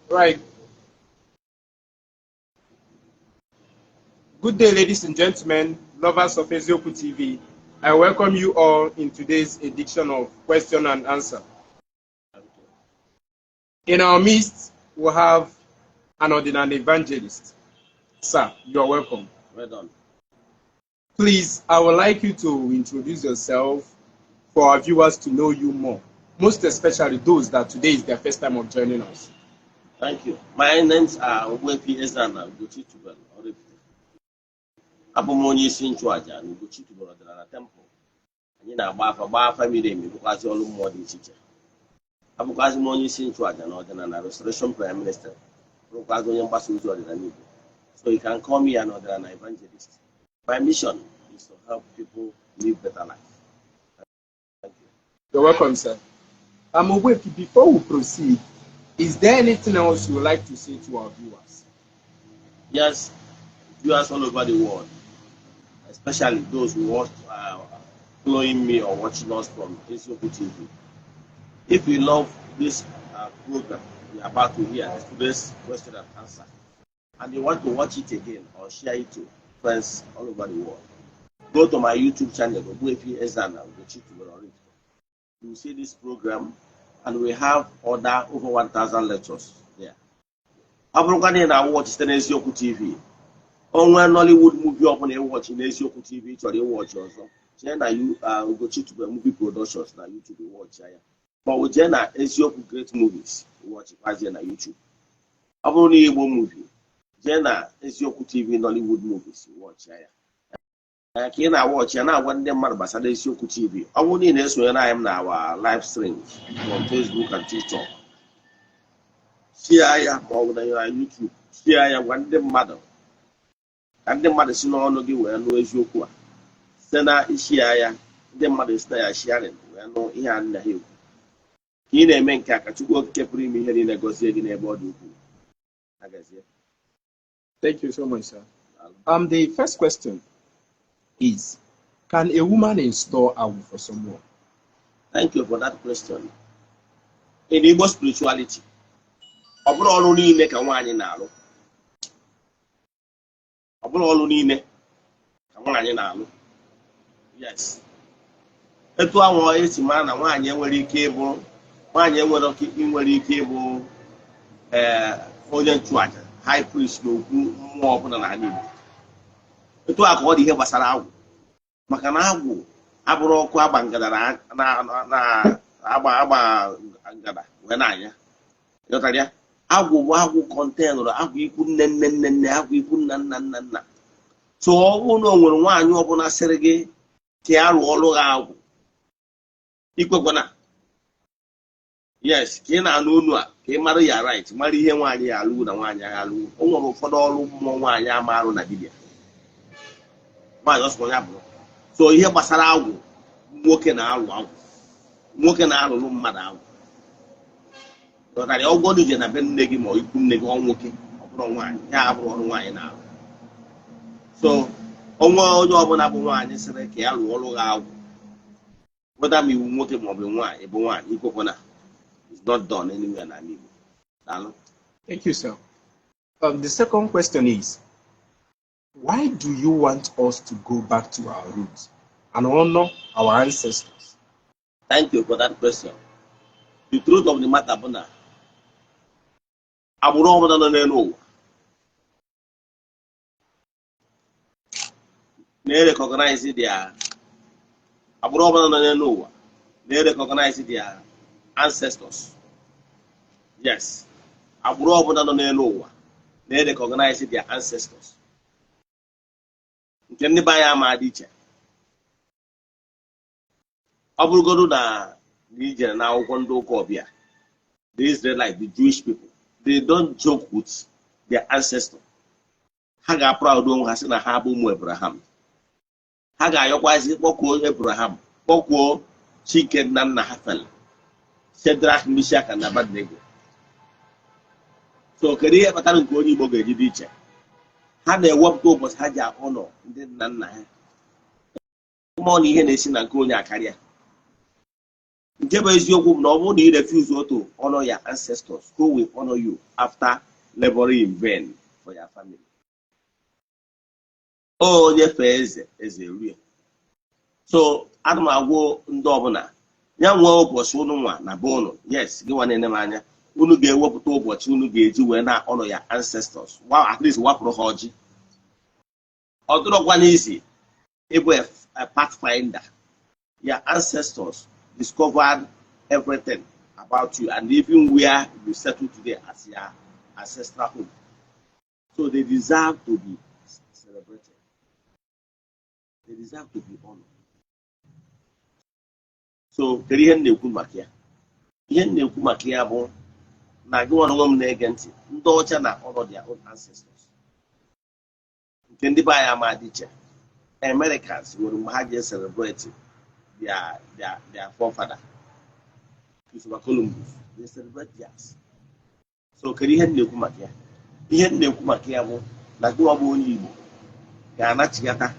Right. Good day, ladies and gentlemen, lovers of Eziokwu TV. I welcome you all in today's edition of Question and Answer. In our midst, we have an Odinani evangelist. Sir, you are welcome. Well done. Please, I would like you to introduce yourself for our viewers to know you more, most especially those that today is their first time of joining us. Thank you. My names are Ogbuefi Eze-Ana Ugochi Tubelu Oraifite. Abụ m onye isi nchụaja na Ugochi Tubelu Ọdịnala Temple. Anyị na-agba afa, gbaa afa miri emi, bụkwazị ọrụ mmụọ dị iche iche. Abụkwazị m onye isi nchụaja na Ọdịnala Restoration Prayer Ministry, bụrụkwazị onye mgbasa ozi ọdịnala Igbo. So you can call me an Ọdịnala evangelist. My mission is to help people live better life. Thank you. You're welcome, sir. Ogbuefi, before we proceed, is there anything else you would like to say to our viewers? Yes, viewers all over the world, especially those who watch, following me or watching us from Eziokwu TV. If you love this program you're about to hear, today's question and answer, and you want to watch it again or share it to friends all over the world, go to my YouTube channel, Ogbuefi Eze-Ana Ugochi Tubelu Oraifite. You will see this program, and we have other over 1,000 lectures there. Ọ bụrụkwa na ị na-awatch site n'Eziokwu TV, onwe Nollywood movie ọbụla ịwatch n'Eziokwu TV ị chọrọ ịwatch ọzọ, jee na Ugochi Tubelu Movie Productions na YouTube, watch ya, ma ọ bụ jee na Eziokwu Great Movies, watchkwazie na YouTube. Ọ bụrụ na Igbo movie, jee na Eziokwu TV Nollywood Movies, watch ya. Ka ị na-awatch ya, na-agwa ndị mmadụ gbasara Eziokwu TV. Ọ bụrụ na ị na-esonyere anyị m na our live stream from Facebook and TikTok, share ya, ma ọ bụ na YouTube, share ya, gwa ndị mmadụ ka ndị mmadụ si n'ọnụ gị wee nụ eziokwu a. Site na ishare ya, ndị mmadụ si na ya sharing wee nụ ihe a nna ha ekwu. Ka ị na-eme nke a, ka Chukwu Okike pụrụ ime ihe niile gọzie gị n'ebe ọ dị ukwuu. Agazie. Thank you so much, sir. The first question is, can a woman install Agwu for someone? Thank you for that question. In Igbo spirituality, ọ bụrụ ọrụ niile ka nwaanyị na-alụ. Ọ bụrụ ọrụ niile ka nwaanyị na-alụ. Yes. Etu ahụ esi mara na nwaanyị enwere ike ịbụ, nwaanyị enwere ike nwere ike ịbụ onye nchụaja, high priest, na okwu mmụọ ọbụla n'ala Igbo. Etu a ka ọ dị ihe gbasara agwụ. Maka na agwụ abụrụ ọkụ agba ngada na agba agba ngada wee na-anya. Ịghọtara ya? Agwụ bụ agwụ containụrụ agwụ ikwu nne nne nne nne, agwụ ikwu nna nna nna nna. So ọ bụrụ na o nwere nwaanyị ọbụla sịrị gị ka ya rụọ ọrụ gị agwụ, ikwekwana. Yes, ka ị na-anụ onu a, ka ị mara ya right, mara ihe nwaanyị ya alụ na nwaanyị ya alụ. O nwere ụfọdụ ọrụ mmụọ nwaanyị ama arụ na dibịa nwaanyị ọsọ ya bụrụ. So ihe gbasara agwụ, nwoke na-alụ agwụ, nwoke na-alụrụ mmadụ agwụ. Ghọtara ya? Ọgwọ ije na be nne gị ma ọ ikwu nne gị, ọ nwoke, ọ bụrụ nwaanyị ya abụrụ ọrụ nwaanyị na-alụ. So onwe onye ọbụla bụ nwaanyị sịrị ka ya lụọ ọrụ gị agwụ, weda ma iwu nwoke ma ọ bụ nwaanyị bụ nwaanyị, ikwekwana. It's not done anywhere n'ala Igbo. Daalụ. Thank you, sir. The second question is, why do you want us to go back to our roots and honor our ancestors? Thank you for that question. The truth of the matter bụ na agbụrụ ọbụla nọ n'elu ụwa na-recognize their, agbụrụ ọbụla nọ n'elu ụwa na-recognize their ancestors. Yes, agbụrụ ọbụla nọ n'elu ụwa na-recognize their ancestors. Nke ndị be anyị ama dị iche. Ọ bụrụgodu na ijere n'akwụkwọ ndị ụka ọbịa, the Israelite, the Jewish people, they don't joke with their ancestors. Ha ga-proud onwe ha sị na ha bụ ụmụ Abraham. Ha ga-ayọkwazi kpọkuo Abraham, kpọkuo Chike nna nna ha fere, Shadrach, Meshach na Abednego. So kedu ihe kpatara nke onye Igbo ga-eji dị iche? Ha na-ewepụta ụbọchị ha ji ahọnọ ndị nna nna ha. Mmụọ na ihe na-esi na nke onye akarịa. Nke bụ eziokwu bụ na ọ bụrụ na ị refuse to honor your ancestors, who will honor you after laboring in vain for your family? Onye fee eze, eze erie. So ana m agwụ ndị ọbụla ya nwee ụbọchị unu nwa na be unu. Yes, gị nwa na-ene m anya, unu ga-ewepụta ụbọchị unu ga-eji wee na honor ya ancestors, at least wapụrụ ha ọjị. Ọ dịrọkwa n'isi ịbụ a pathfinder. Your ancestors discovered everything about you and even where you settle today as your ancestral home, so they deserve to be celebrated, they deserve to be honored. So kedu ihe m na-ekwu maka ya? Ihe m na-ekwu maka ya bụ na gị nwa onwe m na-ege ntị, ndị ọcha na honor their own ancestors, nke ndị be anyị ama dị iche. Americans nwere mgbe ha ji celebrate their forefather Christopher Columbus. They celebrate theirs. So kedu ihe m na-ekwu maka ya? Ihe m na-ekwu maka ya bụ na gị nwa bụ onye Igbo ga-anachigata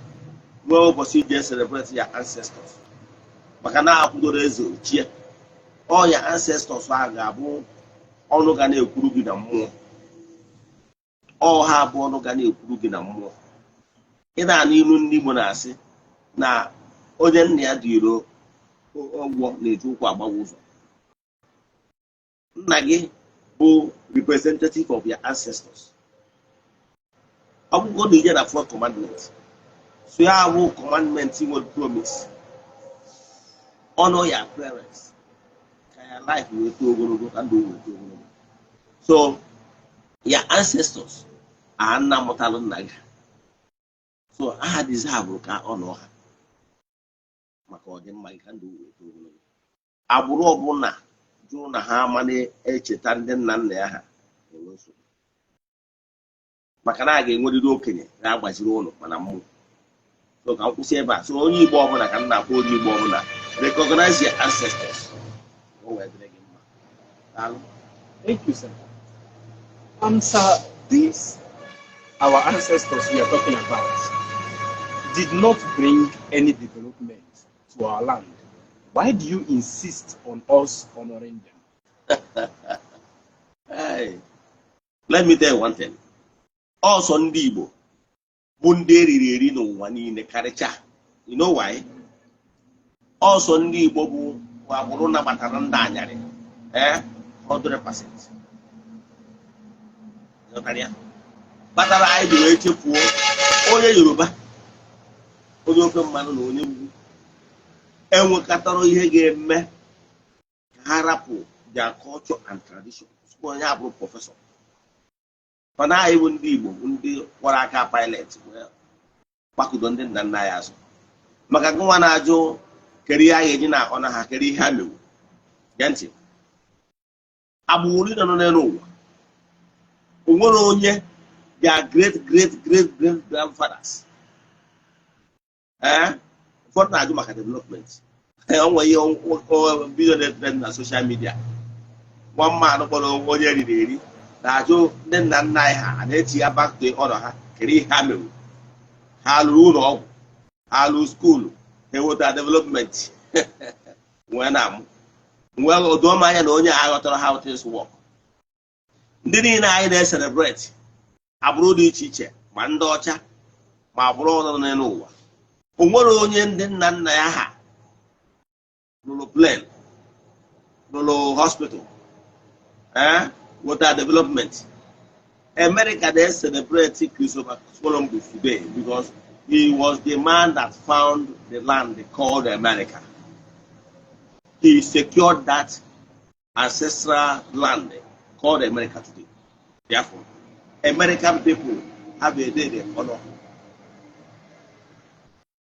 nwee ụbọchị iji celebrate your ancestors, maka na akwụdoro eze ochie ọ ya ancestors ahụ ga-abụ ọnụ ga na-ekwuru gị na mmụọ. Ọ ha bụ ọnụ ga na-ekwuru gị na mmụọ. Ị na-anụ ilu ndị Igbo na-asị na onye nna ya dị iro ụgwọ na-eji ụkwụ agbawa ụzọ. Nna gị bụ representative of your ancestors. Ọ bụgo na ije na fourth commandment, so ya bụ commandment nwere promise: honor your parents ka your life wee too ogologo, ka ndụ wee too ogologo. So your ancestors are nna mụtalụ nna gị, so aha deserve ka ọ nọ ha maka ọdịmma gị, ka ndụ wee too ogologo. Agbụrụ ọbụla jụrụ na ha amaghị echeta ndị nna nna ya, ha enwe nsogbu, maka na a ga-enwerịrị okenye ga-agbaziri ụlọ mana mmụọ. So ka m kwụsị ebe a. So onye Igbo ọbụla, ka m na-akpọ onye Igbo ọbụla, recognize your ancestors, o wee dịrị gị mma. Daalụ. Thank you, sir. Sir, these our ancestors we are talking about did not bring any development to our land. Why do you insist on us honoring them? Hey, let me tell you one thing. Ọsọ ndị Igbo bụ ndị eriri eri n'ụwa niile karịchaa. You know why? Ọsọ ndị Igbo bụ agbụrụ nabatara ndị anyarị 100%. Ịghọtara ya? Kpatara anyị ji wee chefuo onye Yoruba, onye ofe mmanụ na onye ugwu enwekọtara ihe ga-eme ka ha rapụ their culture and tradition. Tupu onye abụrụ professor, mana anyị bụ ndị Igbo bụ ndị kwọrọ aka pilot wee gbakụdo ndị nna nna ya azụ. Maka gị nwa na-ajụ kedu ihe a ga-eji na akọ na ha, kedu ihe ha mewu, gee ntị. Agbụrụ niile nọ n'elu ụwa, o nwere onye their great great great great grandfathers. Ee, ụfọdụ na-ajụ maka development. O nwere ihe video na-etrend na social media, nwa mmanụ kpọrọ onye eriri eri na-ajụ ndị nna nna anyị ha a na-echi ya back to ọnọ ha, kedu ihe ha mewu? Ha lụrụ ụlọ ọgwụ? Ha lụrụ school? Ha eweta development? Wee na-amụ wee doo m anya na onye a ghọtara how things work. Ndị niile anyị na-ecelebrate, agbụrụ dị iche iche, ma ndị ọcha ma agbụrụ ọzọ nọ n'elu ụwa, o nwere onye ndị nna nna ya ha lụrụ plane, lụrụ hospital, weta development? America dey celebrate Christopher Columbus today because he was the man that found the land called America. He secured that ancestral land called America today. Therefore, American people have a day they honor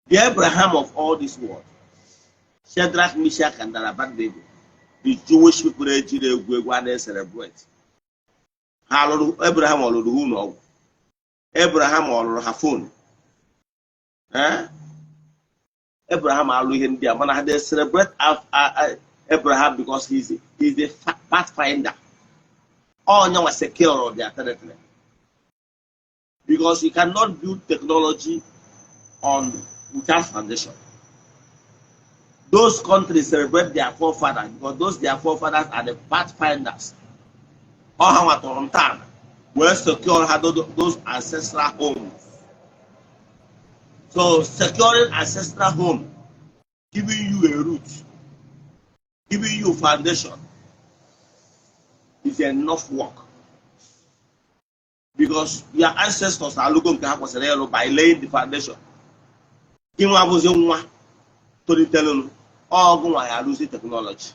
the Abraham of all this world, Shadrach, Meshach, and Abednego. The Jewish people ejiri egwu egwu a na-celebrate ha lụrụ. Abraham ọ lụrụ ụlọ ọgwụ? Abraham ọ lụrụ ha phone? Abraham alụ ihe ndị a, mana ha dey celebrate Abraham because he's a pathfinder. Onye nwa secure their territory. Because you cannot build technology on without foundation. Those countries celebrate their forefathers because those their forefathers are the pathfinders. Ọ ha nwatụrụ ntọala wee secure ha those ancestral homes. So securing ancestral home, giving you a root, giving you foundation is enough work. Because your ancestors alụgo nke ha kwesịrị ịlụ by laying the foundation. Gị nwa bụzi nwa tolitelụnụ ọgụ nwa ya arụzi technology.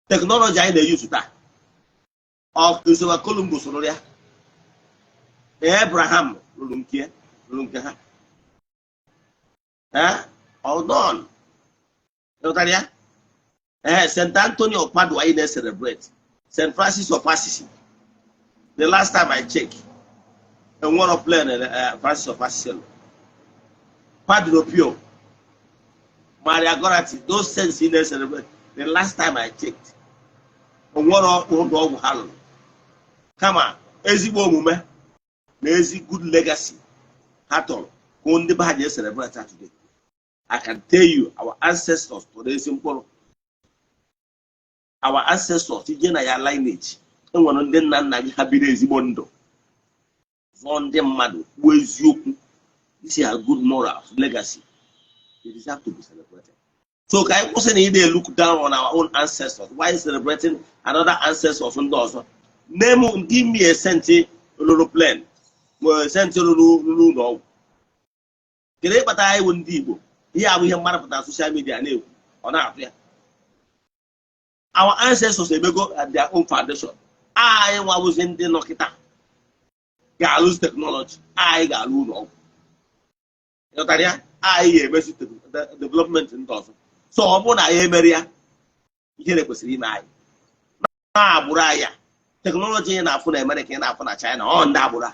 Technology anyị na-eyuzu taa, ọ Christopher Columbus rụrụ ya? Abraham rụrụ nke ya, rụrụ nke ha. Ee, ọ ịghọtara ya? Ee, St. Anthony of Padua anyị na-celebrate, St. Francis of Assisi, the last time I check, enwero plane Francis of Assisi lụ. Padre Pio, Maria Goretti, those saints ị na-celebrate, the last time I checked, onwero ụlọ ọgwụ ha lụrụ. Kama ezigbo omume na ezi good legacy ha tọrọ ka ndị be ha ji celebrate ha today. I can tell you, our ancestors tọrọ ezi mkpụrụ. Our ancestors, ije na ya lineage, enwere ndị nna nna gị ha biri ezigbo ndụ, zụọ ndị mmadụ, kwuo eziokwu, isi ha good morals, legacy. They deserve to be celebrated. So ka anyị kwụsị na ị na-look down on our own ancestors while celebrating another ancestors ndị ọzọ. Name, give me a saint rụrụ plane ma saint rụrụ ụlọ ọgwụ. Kedu ịkpata anyị bụ ndị Igbo ihe abụ ihe mmadụ pụtara social media na-ekwu ọ na-atụ ya? Our ancestors emego their own foundation. Anyị nwabụzi ndị nọ kịta ga-alụzi technology, anyị ga-alụ ụlọ ọgwụ, ịghọtara ya? Anyị ga-emezi development ndị ọzọ. So ọ bụrụ na anyị emere ya, ihere kwesịrị ime anyị na agbụrụ anyị a. Technology ị na-afụ na Amerịka, ị na-afụ na China, ọ ndị agbụrụ a,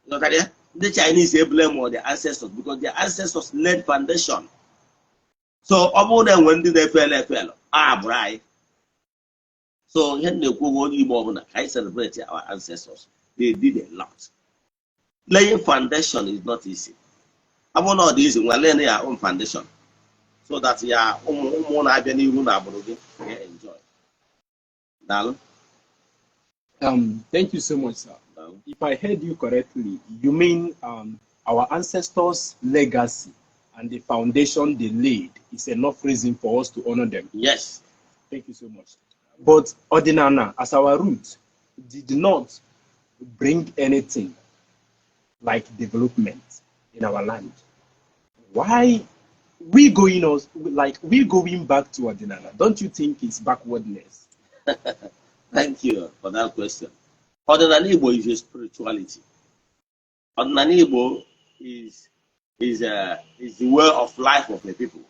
ịghọtara ya? Ndị Chinese eblame on their ancestors because their ancestors laid foundation. So ọ bụrụ na enwe ndị na-efele efele agbụrụ anyị. So ihe m na-ekwu bụ, onye Igbo ọbụla, ka anyị celebrate our ancestors. They did a lot. Laying foundation is not easy. Ọ bụrụ na ọ dị easy, nwa lay ya own foundation so that ya ụmụ ụmụ na-abịa n'ihu na agbụrụ gị ga-enjoy. Daalụ. Thank you so much, sir. Daalụ. If I heard you correctly, you mean our ancestors' legacy and the foundation they laid is enough reason for us to honor them. Yes. Thank you so much. But Odinana, as our root, did not bring anything like development in our land. Why we going us like we going back to Odinana? Don't you think it's backwardness? Thank you for that question. Ọdịnala Igbo is a spirituality. Ọdịnala Igbo is the way of life of the people.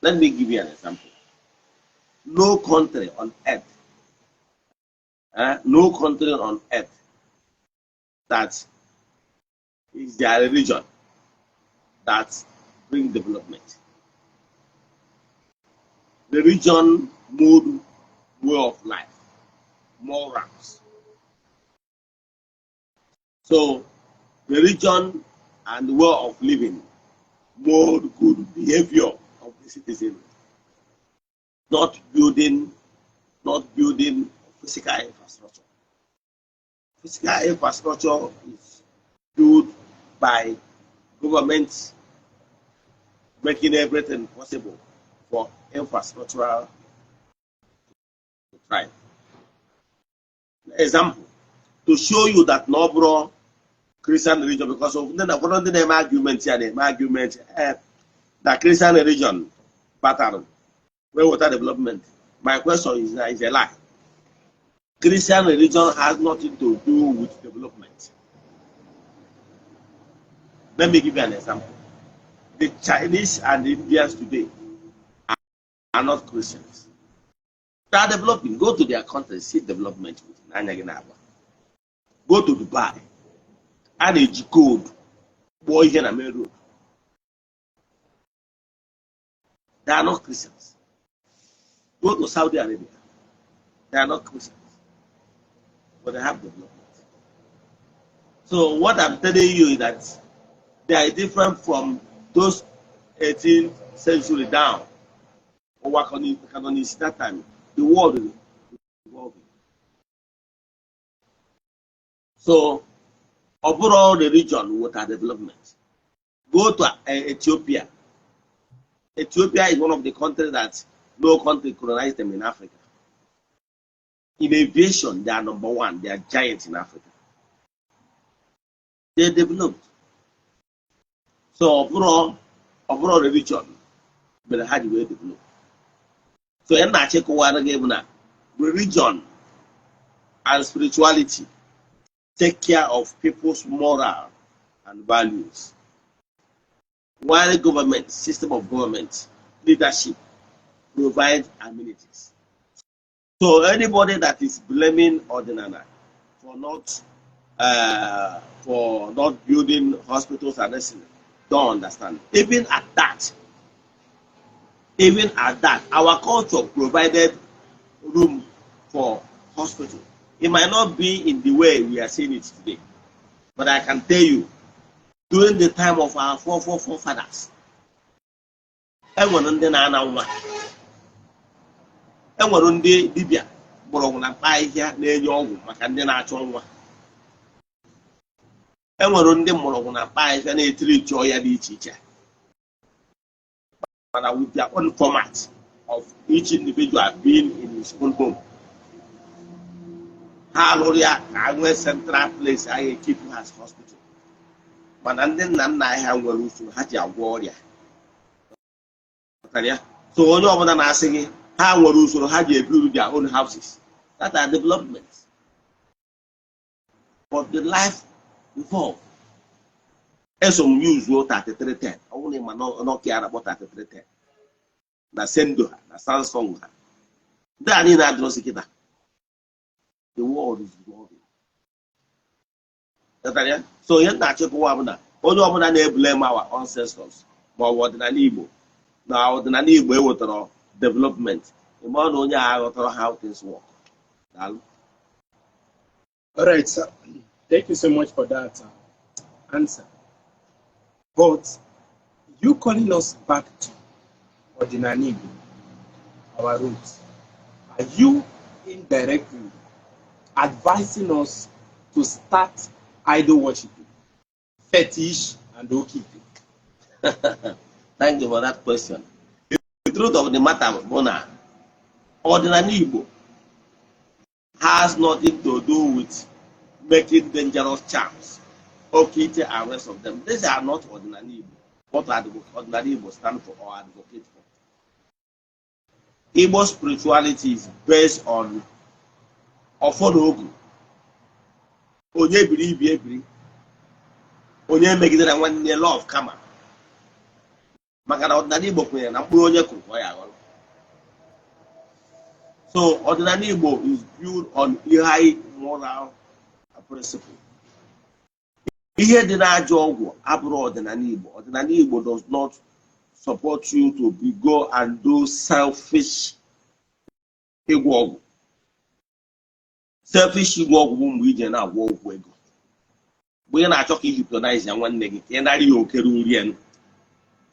Let me give you an example. No country on earth, no country on earth that is their religion that bring development. Religion mode, way of life, morals. So, religion and way of living mold good behavior of the citizen, not building physical infrastructure. Physical infrastructure is built by government making everything possible for infrastructural to thrive. Example, to show you that no bro Christian religion, because of ndị na ụfọdụ ndị na-eme argument ya na-eme argument na Christian religion batara wee weta development. My question is a lie. Christian religion has nothing to do with development. Let me give you an example. The Chinese and the Indians today are not Christians. They are developing. Go to their country, see development with anya gị na-agba. Go to Dubai. A na-eji code kpụọ ihe na main road. They are not Christians. Go to Saudi Arabia. They are not Christians. But they have development. So what I'm telling you is that they are different from those 18th century down. Ụwa ka nọ n'isi that time. The world is evolving. So ọ bụrụ religion without development. Go to Ethiopia. Ethiopia is one of the countries that no country colonized them in Africa. In aviation, they are number one. They are giants in Africa. They developed. So ọ bụrụ religion mere ha ji wee develop. So ya na-achịkọwara gị bụ na religion and spirituality take care of people's moral and values, while government, system of government, leadership provide amenities. So anybody that is blaming Odinana for not building hospitals and everything don't understand. Even at that, our culture provided room for hospital. It might not be in the way we are seeing it today, but I can tell you, during the time of our forefathers, enwere ndị na-ana nwa, enwere ndị dibịa mgbọrọgwụ na mkpa ahịhịa na-enye ọgwụ maka ndị na-achọ nwa, enwere ndị mgbọrọgwụ na mkpa ahịhịa na-etiri nche ọya dị iche iche, mana with their own format of each individual being in his own home. Ha alụrụ ya ka a nwee central place a ga-ekeep as hospital, mana ndị nna nna anyị ha nwere usoro ha ji agwọ ọrịa. Ghọtara ya? So onye ọbụla na-asị gị ha nwere usoro ha ji ebuild their own houses, that are development, but the life evolve. Eso m yuzuo 3310. Ọ bụrụ na ị ma Nokia na-akpọ 3310 na Sendo ha na Samsung ha, ndị a niile adịrọzi kịta. The world is evolving. Ghọtara ya? So ihe m na-achịkọwa bụ na onye ọbụla na-eblame our ancestors ma ọ bụ ọdịnala Igbo, na ọdịnala Igbo ewetara development, ịma na onye a aghọtara how things work. Daalụ. All right, sir. Thank you so much for that answer. But you calling us back to Odinani Igbo, our roots, are you indirectly advising us to start idol worshiping, fetish, and oke ite? Thank you for that question. The truth of the matter bụ na ọdịnala Igbo has nothing to do with making dangerous charms, oke ite and rest of them. These are not ọdịnala Igbo. What ọdịnala Igbo stand for or advocate for. Igbo spirituality is based on ọfọ na ogu. Onye biri ibi ebiri, onye megidere nwanne, love kama, maka na ọdịnala Igbo kwenyere na mkpụrụ onye kụrụ ka ọ ya aghọrọ. So ọdịnala Igbo is built on high moral principle. Ihe dị n'ajọ ọgwụ abụrụ ọdịnala Igbo. Ọdịnala Igbo does not support you to be go and do selfish ịgwọ ọgwụ. Selfish ịgwọ ọgwụ bụ mgbe ije na-agwọ ọgwụ ego, mgbe ị na-achọ ka ị hypnotize ya nwanne gị ka ị nara ya okere urienu.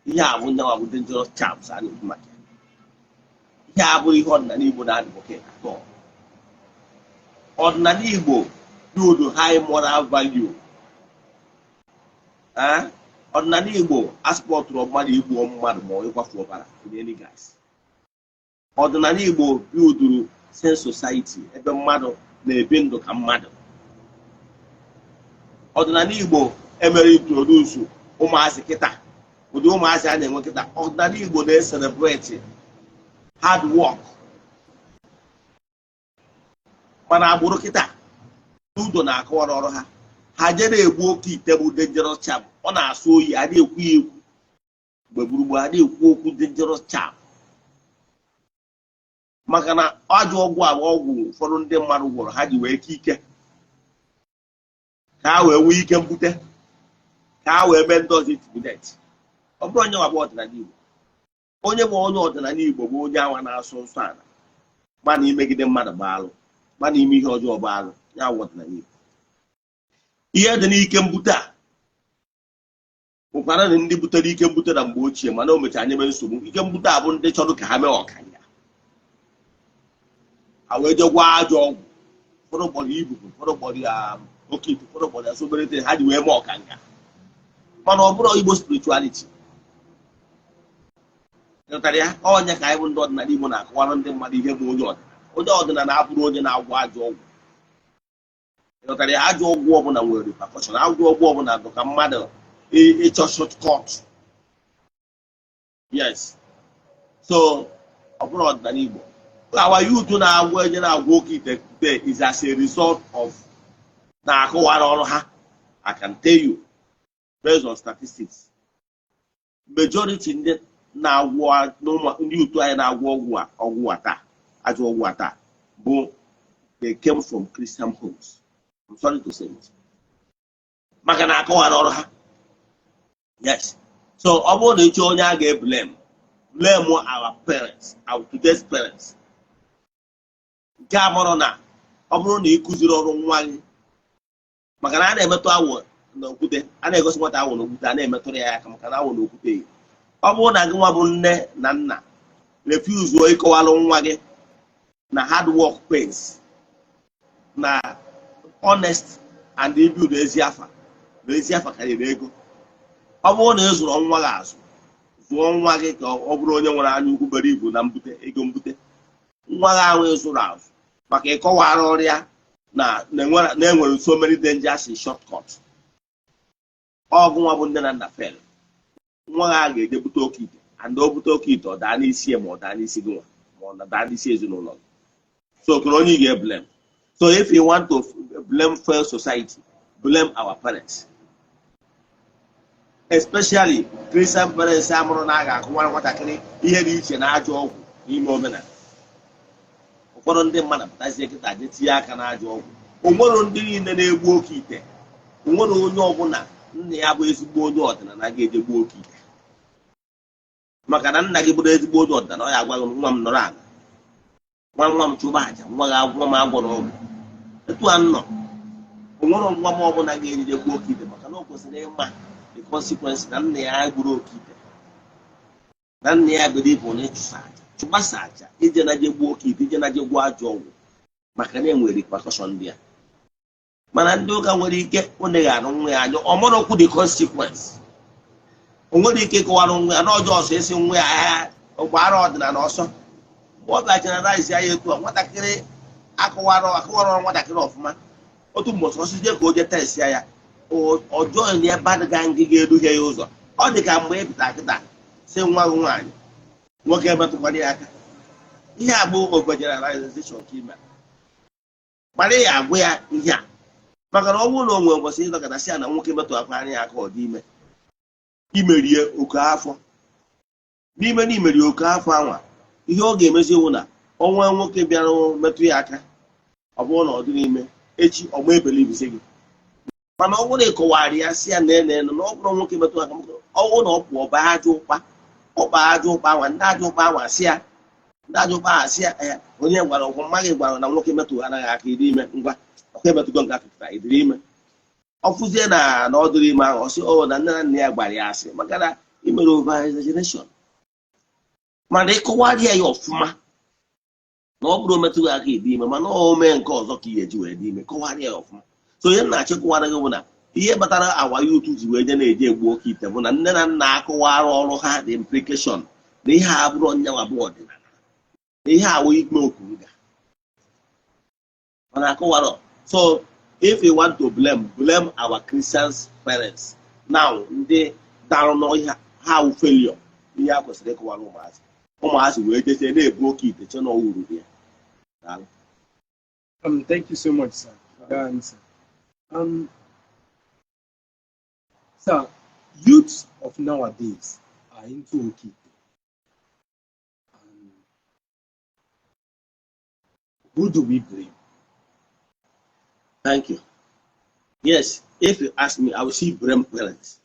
Ihe a bụ ndị bụ dangerous charms a na-ekwu maka ya. Ihe a bụrụ ihe ọdịnala Igbo na-advocate at all. Ọdịnala Igbo build high moral value. Ọdịnala Igbo asupportụrụ mmadụ igbuo mmadụ ma ọ ịkwafu ọbara in any guise. Ọdịnala Igbo builduru sense society ebe mmadụ na-ebi ndụ ka mmadụ. Ọdịnala Igbo emere introduce ụmụazị kịta, ụdị ụmụazị a na-enwe kịta. Ọdịnala Igbo na-ecelebrate hard work, mana agbụrụ kịta udo na-akọwara ọrụ ha, ha jere egbu oke ite bụ dangerous charm. Ọ na-asụ oyi, a na-ekwu ya ekwu mgbe gburugburu, a na-ekwu okwu dangerous charm, maka na ajọ ọgwụ a bụ ọgwụ ụfọdụ ndị mmadụ gwọrọ ha ji wee ke ike, ka ha wee nwee ike mbute, ka ha wee mee ndị ọzọ intimidate. Ọ bụrụ onye nwa bụ ọdịnala Igbo, onye bụ onye ọdịnala Igbo bụ onye anwa na-asụ nsọ ala, mana imegide mmadụ bụ alụ, mana ime ihe ọjọọ bụ alụ. Ya bụ ọdịnala Igbo. Ihe dị n'ike mbute a nwekwara na ndị butere ike mbute na mgbe ochie, mana o mechara nyebe nsogbu. Ike mbute a bụ ndị chọrọ ka ha mee ọkanga, ha wee jee gwa ajọ ọgwụ. Ụfọdụ kpọrọ ibubu, ụfọdụ kpọrọ ya oke ite, ụfọdụ kpọrọ ya soberete ha ji wee mee ọkanga. Mana ọ bụrụ Igbo spirituality, ịghọtara ya? Ọnya ka anyị bụ ndị ọdịnala Igbo na-akọwara ndị mmadụ ihe bụ onye ọdịnala. Onye ọdịnala abụrụ onye na-agwọ ajọ ọgwụ, ịghọtara ya? Ajọ ọgwụ ọbụla nwere repercussion. Ajọ ọgwụ ọbụla bụ ka mmadụ ịchọ shortcut. Yes, so ọ bụrụ ọdịnala Igbo, our youth na-agwọ, enye na-agwọ oke ite today is as a result of na-akụwara ọrụ ha. I can tell you based on statistics, majority ndị na-agwọ, ndị otu anyị na-agwọ ọgwụ a, ọgwụ a taa, ajọ ọgwụ a taa, bụ they came from Christian homes. I'm sorry to say it, maka na akọwara ọrụ ha. Yes, so ọ bụrụ na ịchọ onye a ga-eblame, blame our parents, our today's parents. Nke a mụrụ na ọ bụrụ na ị kụziri ọrụ nwa gị, maka na a na-emetụ awọ n'okwute, a na-egosi nwata awọ n'okwute, a na-emetụrụ ya aka, maka na awọ n'okwute yi. Ọ bụrụ na gị nwa bụ nne na nna refuse ịkọwalụ nwa gị na hard work pays, na honest and ibuild ezi afa, na ezi afa karịrị ego, ọ bụrụ na ị zụrụ nwa gị azụ, zụọ nwa gị ka ọ bụrụ onye nwere anya ukwu bere ibu na mbute ego, mbute nwa gị ahụ ịzụrụ azụ maka ịkọwara ọrịa na na-enwere so many dangers in shortcut. Ọgụ nwa bụ nne na nna fail nwa gị a ga-eje bute oke ite, and o bute oke ite, ọ daa n'isi ya, ma ọ daa n'isi gị nwa, ma ọ daa n'isi ezinụlọ gị. So kere onye ị ga-eblame? So if you want to blame fair society, blame our parents, especially Christian parents amụrụ na a ga-akụwara nwatakịrị ihe dị iche na ajọ ọgwụ n'ime omenala. Ụfọdụ ndị mmadụ pụtazie kịta je tinye aka na ajọ ọgwụ. Onwere ndị niile na-egbu oke ite, onwere onye ọbụla nna ya bụ ezigbo onye ọdịnala ga-eje gbuo oke ite, maka na nna gị bụrụ ezigbo onye ọdịnala, ọ ya agwa gị, "Nwa m, nọrọ ala. Nwa nwa m, chụba aja. Nwa gị, nwa m, agwọrọ ọgwụ." Etu a nnọ, onwere nwa m ọbụla ga-ejije gbuo oke ite, maka na o kwesịrị ịma the consequence na nna ya gburu oke ite, na nna ya believe onye chụsa aja, chụgbasa aja, ije na je gbuo oke ite, ije na je gwuo ajọ ọgwụ, maka na enwere repercussion ndị a. Mana ndị ụka nwere ike ọ arụ nwa ya anya, ọ mara okwu the consequence. O nwere ike ịkọwara nwa ya n'ọjọọ ọsọ isi nwa ya agha gbara ọdịnala ọsọ. Mgbe ọ bịachara rice ya etu a, nwatakịrị akọwara akọwara nwatakịrị ọfụma otu mbọchị ọsịzie ka o jee test ya, ọjọọ ya bad gang ga-eduhie ya ụzọ. Ọ dị ka mgbe ị pụta kịta si nwa gị nwaanyị, nwoke emetụkwara ya aka. Ihe a bụ overgeneralization ka ime gbara ya, agwa ya ihe a, maka na ọ bụrụ na o nwere ụbọchị ịdọkọta sị ya na nwoke metụ akwa anya ya aka, ọ dị ime, imerie oke afọ n'ime na imerie oke afọ anwa. Ihe ọ ga-emezi iwu na ọnwa nwoke bịara metụ ya aka, ọ bụrụ na ọ dị n'ime echi, ọgba ebelibisi gị. Mana ọ bụrụ na ịkọwara ya, si ya na ene na ọ bụrụ nwoke metụ aka, ọ bụrụ na ọ pụọ baa aja ụkpa, ụkpa aja ụkpa anwa, ndị aja ụkpa anwa asị ya, ndị aja ụkpa ahụ asị ya, "Ee, onye gwara ọgwụ mma gị gwara na nwoke metụ anaghị aka ịdị ime? Ngwa, ọkụ emetụgo nke akụkụ ịdịrị ime." Ọ fụzie na ọ dịrị ime ahụ, ọ sị o na nne na nna ya gwara ya asị, maka na imere over exaggeration. Mana ịkọwara ya ọfụma na ọ bụrụ metụ gị aka ịdị ime, mana o mee nke ọzọ ka ị ga-eji wee dị ime, kọwara ya ọfụma. So ihe m na-achọ ịkọwara gị bụ na ihe kpatara awa youth ji wee je na-eje egbu oke ite bụ na nne na nna akọwara ọrụ ha the implication na ihe a bụrụ nyanwa bụ ọdịnala, na ihe awụ ikpe oku nga, mana akọwara. So if you want to blame, blame our Christians parents. Now ndị darụ n'ọhịa ha wụ failure. Ihe a kwesịrị ịkọwara ụmụazị, ụmụazị wee jezie na-ebu oke ite che na uru ya. Daalụ. Thank you so much, sir, for that answer. Sir, youths of nowadays are into oke ite. Who do we blame? Thank you. Yes, if you ask me, I will see blame parents.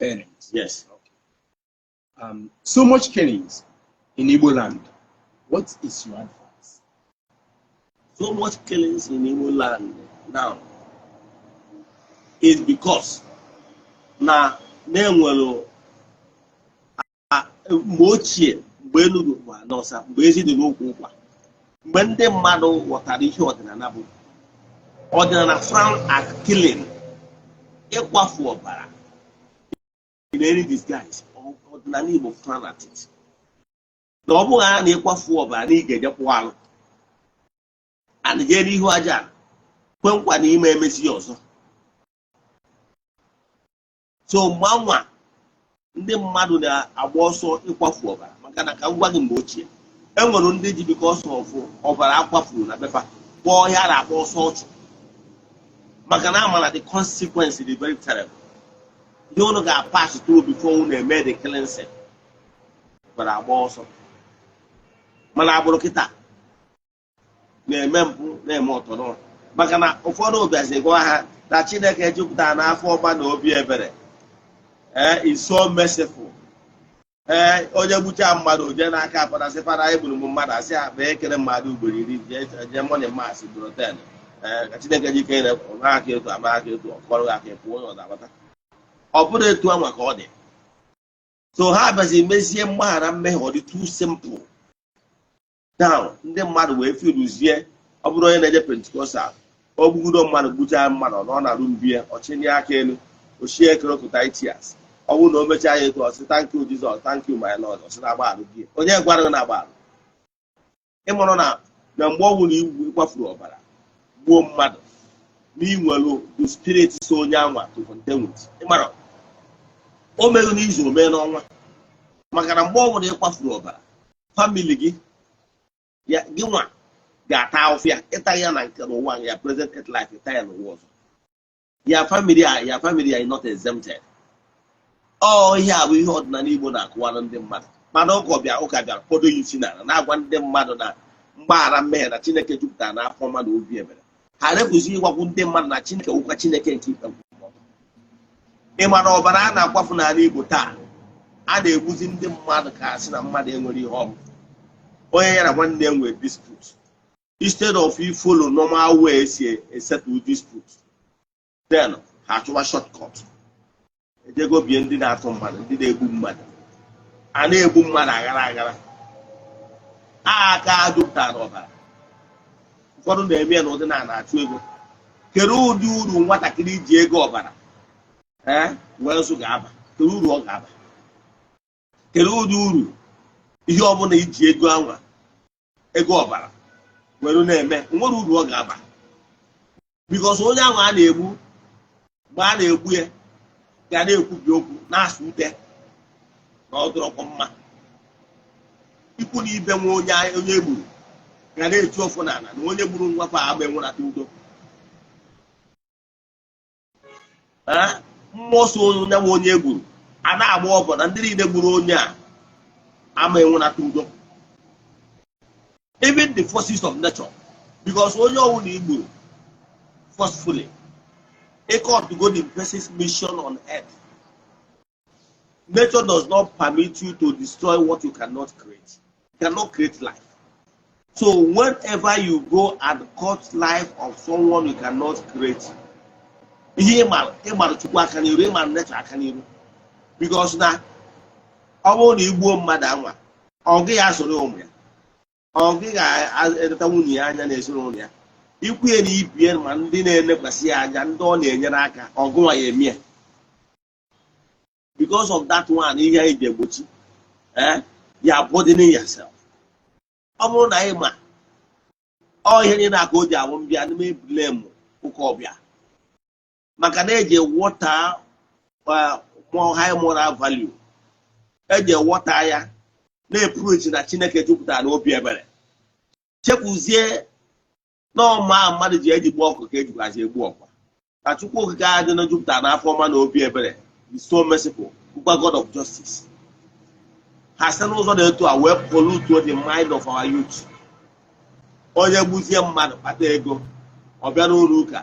Parents. Yes. Okay. So much killings in Igbo land. What is your advice? So much killings in Igbo land now. Is because na na-enwere mgbe ochie, mgbe elu dịkwa n'ọsa, mgbe ezi dị n'okwu ụkwa, mgbe ndị mmadụ ghọtara ihe ọdịnala bụ. Ọdịnala frown at killing, ịkwafu ọbara in any disguise. Ọdịnala Igbo frown at it, na ọ bụghị a na ịkwafu ọbara na ị ga-eje kwụọ alụ and jee n'ihu aja kwe nkwa na ime emesi ya ọzọ. So mgbe anwa, ndị mmadụ na-agba ọsọ ịkwafu ọbara, maka na ka m gwa gị, mgbe ochie, e nwere ndị ji because of ọbara akwafuru na befa kpọọ ihe a na-akpọ ọsọ ọchụ, maka na ama na the consequence dị very terrible. Ihe unu ga-pass through before unu eme the cleansing gwara agba ọsọ. Mana agbụrụ kịta na-eme mpụ, na-eme ọtọnọ, maka na ụfọdụ bịazi gwa ha na Chineke jupụtara n'afọ ọma na obi ebere, ee, is so merciful. Ee, onye gbuchaa mmadụ, jee n'aka fada, sị, "Fada, egburu m mmadụ." Asị akpa ekele mmadụ ugboro 10, jee morning mass ugboro 10. Ee, ka Chineke ji ike ọma aka etu ama aka etu ọkọrọ aka pụọ onye ọzọ abata. Ọ bụrụ etu anwa ka ọ dị. So ha bịazi mezie mgbaghara mmehie ọ dị too simple now. Ndị mmadụ wee firuzie, ọ bụrụ onye na-eje Pentecostal, o gbugido mmadụ, gbuchaa mmadụ, ọ nọ na room bie, ọchịnye aka elu, ochie crocodile. Ọ bụrụ na o mechaa ya etu, ọ sị, "Thank you, Jesus, thank you, my Lord." Ọ sị na agbaghalụ gị. Onye gwara gị na agbaghalụ? Ịmụrụ na mgbe ọ bụla igwu ịkwafuru ọbara, gbuo mmadụ, na inwelu the spirit so onye anwa to contend with. Ịmara o meghị n'izu, o mee n'ọnwa, maka na mgbe ọ bụla ịkwafuru ọbara, family gị ya, gị nwa ga-ata ahụfụ ya. Ịta ya na nke n'ụwa ya, present earth life, ịta ya n'ụwa ọzọ. Ya family is not exempted. Ọ ihe a bụ ihe ọdịnala Igbo na-akụwara ndị mmadụ. Mana ụka bịara kpodo ya isi n'ala, na-agwa ndị mmadụ na mgbaghara mmehie, na Chineke jupụtara n'afọ ọma na obi ebere. Ha repụzi ịgwakwu ndị mmadụ na Chineke wụkwa Chineke nke ikpe nkwụmọtọ. Ị ma na ọbara a na-akwafu n'ala Igbo taa, a na-egbuzi ndị mmadụ ka a sị na mmadụ enwere ihe ọ bụ. Onye ya na nwanne ya nwere dispute, instead of you follow normal way esi settle dispute, then ha achụwa shortcut, ejego bie ndị na-atụ mmadụ, ndị na-egbu mmadụ. A na-egbu mmadụ aghara aghara, aka jupụtara n'ọbara. Ụfọdụ na-eme ya n'ụdị na na-achụ ego. Kedu ụdị uru nwatakịrị ji ego ọbara ee wee zụ ga-aba? Kedu uru ọ ga-aba? Kedu ụdị uru ihe ọbụla iji ego anwa, ego ọbara, were na-eme nwere uru ọ ga-aba? Because onye ahụ a na-egbu, mgbe a na-egbu ya, ga na-ekwubi okwu na-asụ ute na ọ dịrọkwa mma. Ikwu na ibe nwe onye onye egburu ga na-eti ọfọ n'ala na onye gburu nwa fa ama enwenata udo. Mmụọ so onye nwe onye egburu a na-agba ọbọ na ndị niile gburu onye a ama enwenata udo. Even the forces of nature, because onye ọbụla igburu forcefully, go the person's mission on earth. Nature does not permit you to destroy what you cannot create. You cannot create life. So whenever you go and cut life of someone you cannot create, ihe ịmara Chukwu aka n'iru, ịmara nature aka n'iru, because na ọ bụrụ na igbuo mmadụ anwa, ọ gị ya soro ụmụ ya, ọ gị ga-eleta nwunye ya anya na ezinụlọ ya, ikwu ya na ibie, ma ndị na-elekwasị ya anya, ndị ọ na-enyere aka, ọgụnwa ya eme ya. Because of that one, ihe anyị ji egbochi ya burdening yourself. Ọ bụrụ na anyị ma ọ ihe niile aka o ji awụ mbịa n'ime blame ụka ọbịa, maka na eji wọta more high moral value, eji wọta ya na-epreach na Chineke jupụtara n'obi ebere, chekwuzie n'ọma mmadụ ji eji gbuo ọkụ ka ejikwazi egbu ọkwa na Chukwu Okike adị na jupụtara n'afọ ọma na obi ebere, is so merciful, bụkwa God of justice. Ha site n'ụzọ dị etu a wee pollute the mind of our youth. Onye gbuzie mmadụ, kpata ego, ọ bịa n'ụlọ ụka,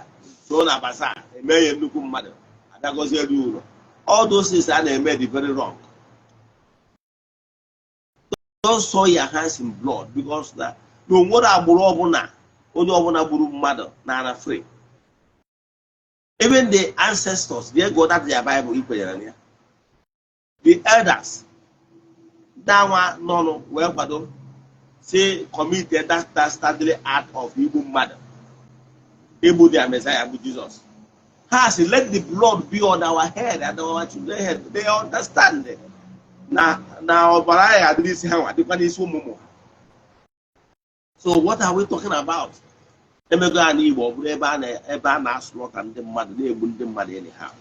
so na basa eme ya nnukwu mmadụ, abịagozie elu ụlọ. All those things a na-eme dị very wrong. Don't soil your hands in blood, because na onwere agbụrụ ọbụla onye ọbụla gburu mmadụ na ana free. Even the ancestors, they go that their Bible ikwenyere na ya, the elders ndị anwa nọnụ wee kwado say commit that dastardly act of igbu mmadụ, igbu their Messiah bụ Jesus. Ha si, "Let the blood be on our head and our children head." They understand na ọbara ya adịrị isi ha nwa, dịkwa n'isi ụmụ ụmụ ha. So what are we talking about? Emego a n'Igbo, ọ bụrụ ebe a na-asụlọta ndị mmadụ, na-egbu ndị mmadụ anyhow.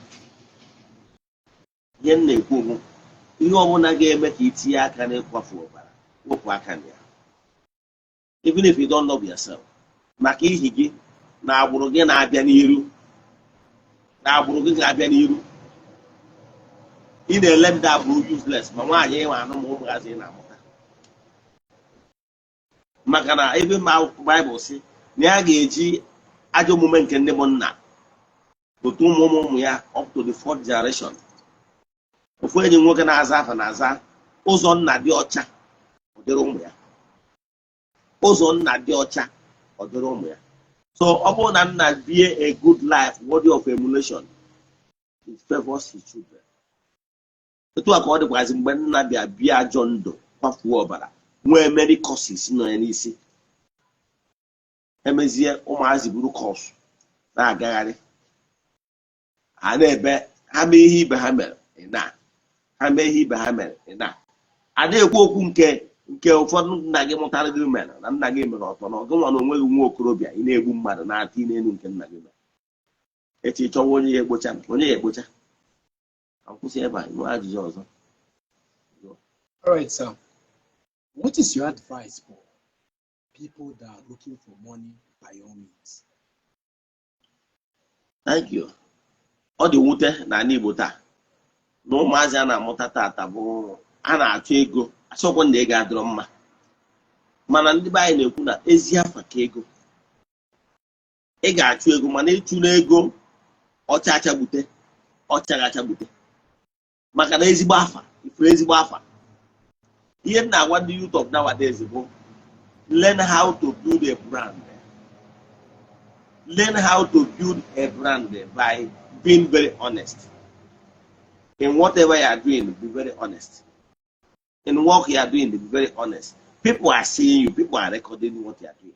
Ihe m na-ekwu bụ, ihe ọbụla ga-eme ka itinye aka n'ịkwafu ọbara, wepụ aka na ya, even if you don't love yourself, maka ihi gị na agbụrụ gị na-abịa n'iru, na agbụrụ gị ga-abịa n'iru. Ị na-ele ndị agbụrụ useless, ma nwaanyị ịnwe anụ, ma ụmụazị ị na-amụta, maka na ebe ma Baịbụl si na ya ga-eji ajọ omume nke ndị bụ nna otu ụmụ ụmụ ụmụ ya up to the fourth generation. Ofu enyi m nwoke na-aza afa na-aza ụzọ nna dị ọcha, ọ dịrị ụmụ ya. Ụzọ nna dị ọcha, ọ dịrị ụmụ ya. So ọ bụrụ na nna bie a good life worthy of emulation, it favors his children. Etu a ka ọ dịkwazị mgbe nna bịa bie ajọ ndụ, kwafuo ọbara, nwee many curses nọ ya n'isi, emezie ụmụazị buru curse na-agagharị. Ha na-ebe ha mee ihe ibe ha mere, ị na ha mee ihe ibe ha mere, ị na a na-ekwu okwu nke ụfọdụ nna gị mụtara gị mere na nna gị mere ọtọ na ọgụ nwa na onwe gị, nwa okorobịa, ị na-egbu mmadụ na-ata n'elu nke nna gị mere. Echi chọwa onye ya egbocha, onye ya egbocha. Akwụsị ebe a, nwee ajụjụ ọzọ? All right, sir. What is your advice for people that are looking for money by all means? Thank you. Ọ dị mwute n'ala Igbo taa na ụmụazị a na-amụta tata bụ a na-achọ ego. Achọkwa na ego adịrọ mma, mana ndị be anyị na-ekwu na ezi afa ka ego. Ị ga-achụ ego, mana ịchụ n'ego ọcha achagbute, ọcha ga-achagbute, maka na ezigbo afa ifuru ezigbo afa. Ihe m na-agwa ndị youth of nowadays bụ, learn how to build a brand. Learn how to build a brand by being very honest in whatever you are doing. Be very honest in work you are doing. Be very honest. People are seeing you, people are recording what you are doing.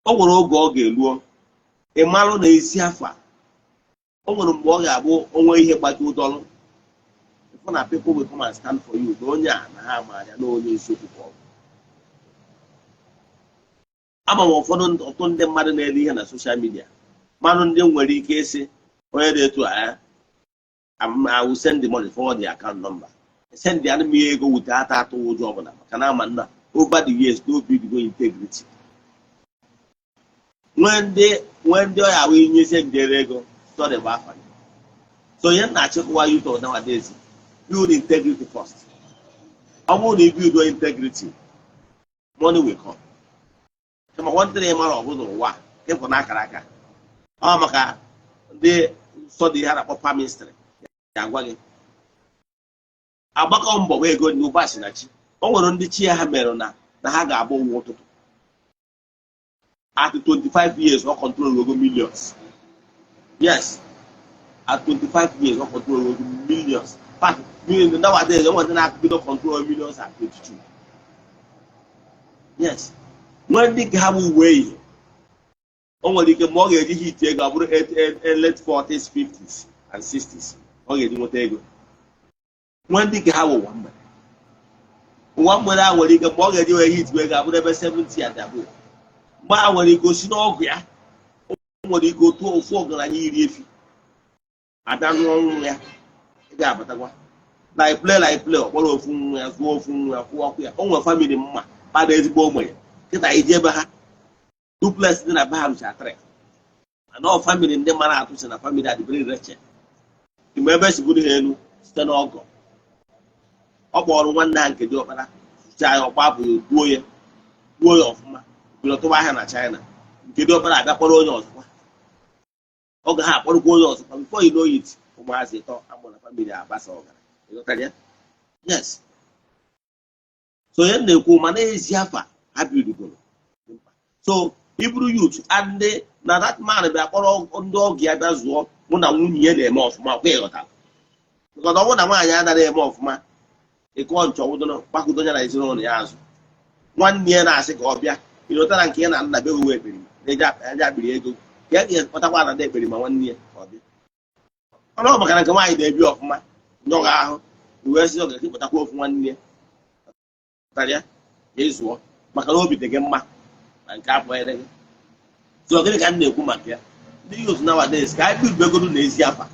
O nwere oge ọ ga-eluo, ị marụ na ezi afa. O nwere mgbe ọ ga-abụ onwe ihe gbaji ụdọrọ, ịfụ na people will come and stand for you, na onye a na ha ama anya na onye eziokwu ka ọ bụ. Ama m ụfọdụ ọtụtụ ndị mmadụ na-ede ihe na social media, mmanụ ndị nwere ike ịsị onye dị etu a, I will send the money, forward the account number, send the anụ ego wute ata atụ ụjọ ọbụla, maka na ama nna over the years no build go integrity. Nwee ndị ọya wee nyezie ndere ego, sorry, bụ afa. So ihe m na-achịkwa youth of nowadays, build integrity first. Ọ bụrụ na i build integrity, money will come. Kama one thing ị mara, ọ bụ n'ụwa ịpụ n'akara aka, ọ maka ndị nsọ dị ihe a na-akpọ palmistry ga-agwa gị agbakọ mbọ wee ego n'ụba si na chi. O nwere ndị chi ha mere na ha ga-agba ụwa ụtụtụ. At 25 years, ọ control ogo millions. Yes, at 25 years, ọ control ogo millions. Fact, millions nowadays, o nwere ndị na-akụbido control millions at 22. Yes, nwee ndị nke ha bụ uwe ihe o nwere ike mgbe ọ ga-eji hit ego, ọ bụrụ late 40s, 50s and 60s ọ ga-eji nweta ego. Nwee ndị nke ha bụ ụwa mgbede. Ụwa mgbede a nwere ike mgbe ọ ga-eji wee hit ego, abụrụ ebe 70 and above. Mgbe a nwere ike osi n'ọgụ ya, o nwere ike otu ofu ọgaranya iri efi abịa nụọ nwa ya, ị ga-abatakwa like play like play. Ọ kpọrọ ofu nwa ya, zụọ ofu nwa ya, kwụọ ọkụ ya. O nwere family mma kpada ezigbo ogbenye. Kịta iji ebe ha duplex dị na be ha rụcha three anọ. Family ndị mara atụ si na family adị very wretched. Mgbe ebe si buru ha elu site n'ọgọ, ọ kpọrọ nwanne ha nke dị ọkpara, zụchaa ya, ọkpapụ ya, gbuo ya, gbuo ya ọfụma, bido tụwa ahịa na China. Nke dị ọkpara abịa kpọrọ onye ọzọkwa, oge ha akpọrọkwa onye ọzọkwa. Before you know it, ụmụazị ịtọ amụ na family agbasa ọgara. Ịghọtara ya? Yes. So onye na-ekwu, mana ezi afa ha bidogoro. So Iburu youth and na that man bịa kpọrọ ndị ọgọ ya bịa zụọ, mụ na nwunye ya na-eme ọfụma. Kwa ịghọtara, because ọ bụrụ na nwaanyị anaghị eme ọfụma, ịkụọ nchọ wụdoro gbakwudo ya na ezinụlọ ya azụ. Nwanne ya na-asị ka ọ bịa ịlọtara nke ya na nna be wewe ekperima na-eji akpịrị ego ka ya ga-ekpọtakwa na ekperima nwanne ya ka ọ bịa. Ọnụ ọ maka na nke nwaanyị na-ebi ọfụma nyọgha ahụ wee sị ọ ga-ekpọtakwa ofu nwanne ya pụtara ya ka ị zụọ, maka na obi dị gị mma na nke abụghịrị gị. So gịnị ka m na-ekwu maka ya? Ndị youth nowadays, ka anyị build na ezi afa.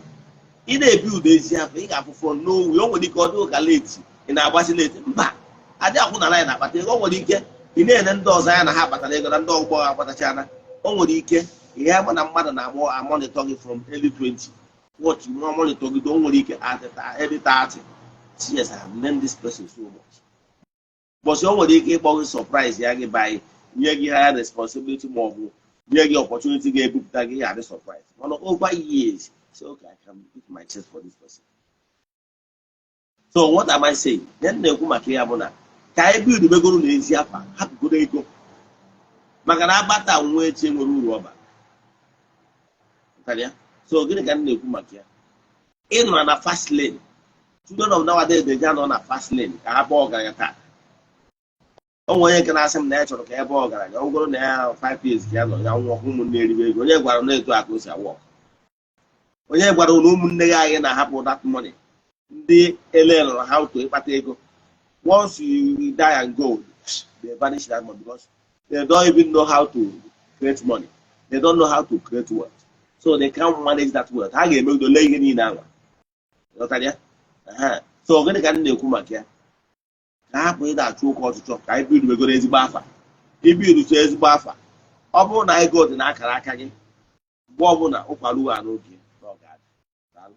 Ị na-ebi ụdọ ezi afa, ị ga-afụ from nowhere. O nwere ike ọ dị ụka late, ị na-agbasi late. Mba, adị akwụ na line akpata ego. O nwere ike ị na-ene ndị ọzọ anya na ha kpatara ego na ndị ọgbọ ha akpatachana. O nwere ike ihe ama na mmadụ na-amụ amonitor gị from early 20, watch nwa monitor gị. O nwere ike at early 30, yes, I have learned this person so much. Bọsị o nwere ike ịkpọ gị, surprise ya gị by nye gị higher responsibility ma ọ bụ nye gị opportunity ga-ebupụta gị, ya adị surprise. Mana over years, say, "Okay, I can beat my chest for this person." So what am I saying? Ihe m na-ekwu maka ya bụ na ka anyị build begoro na ezi afa, hapụgoro ego, maka na agbata nwa echi nwere uru ọ bara. Ghọtara ya? So gịnị ka m na-ekwu maka ya? Ị nọ na fast lane. Children of nowadays na-eji anọ na fast lane ka ha baa ọgaranya taa. O nwere onye nke na-asị m na ya chọrọ ka ebe ọgaranya, ọ bụrụ na ya 5 years ka ya nọ ya nwụọ, ụmụnne eribe ego. Onye gwara na etu a ka o si awọ? Onye gwara na ụmụnne gị anyị na-ahapụ that money? Ndị ele lụrụ how to ịkpata ego. Once you die and go, they vanish that money, because they don't even know how to create money. They don't know how to create wealth, so they can't manage that wealth. Ha ga-emegido lee ihe niile anwa. Ghọtara ya? Aha. So gịnị ka m na-ekwu maka ya? Ka hapụ ịda achụ oke ọchịchọ, ka anyị bidobegoro ezigbo afa. Ibirutu ezigbo afa, ọ bụrụ na ego dị n'akara aka gị, mgbe ọbụla ụkwara a n'oge na ọ ga-adị. Daalụ.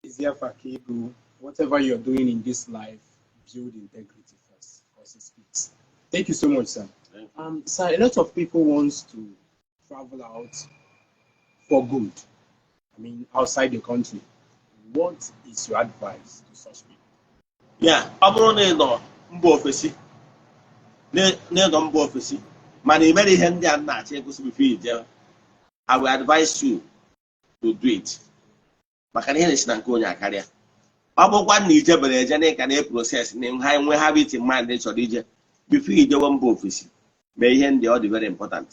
Easier for ego, whatever you're doing in this life, build integrity first, because it speaks. Thank you so much, sir. Thank you. Sir, a lot of people wants to travel out for good. I mean, outside the country. What is your advice to such people? Ya ọ bụrụ na ị nọ mba ofesi, na ị nọ mba ofesi, mana ị mere ihe ndị a m na-achọ ịkwụsị before ije, I will advise you to do it, maka na ihe na-esi na nke onye akarịa. Ọ bụkwa na ije bere eje na ịka na process na ha nwee habit in mind chọrọ ije, before ijewe mba ofesi, mee ihe ndị ọ dị very important.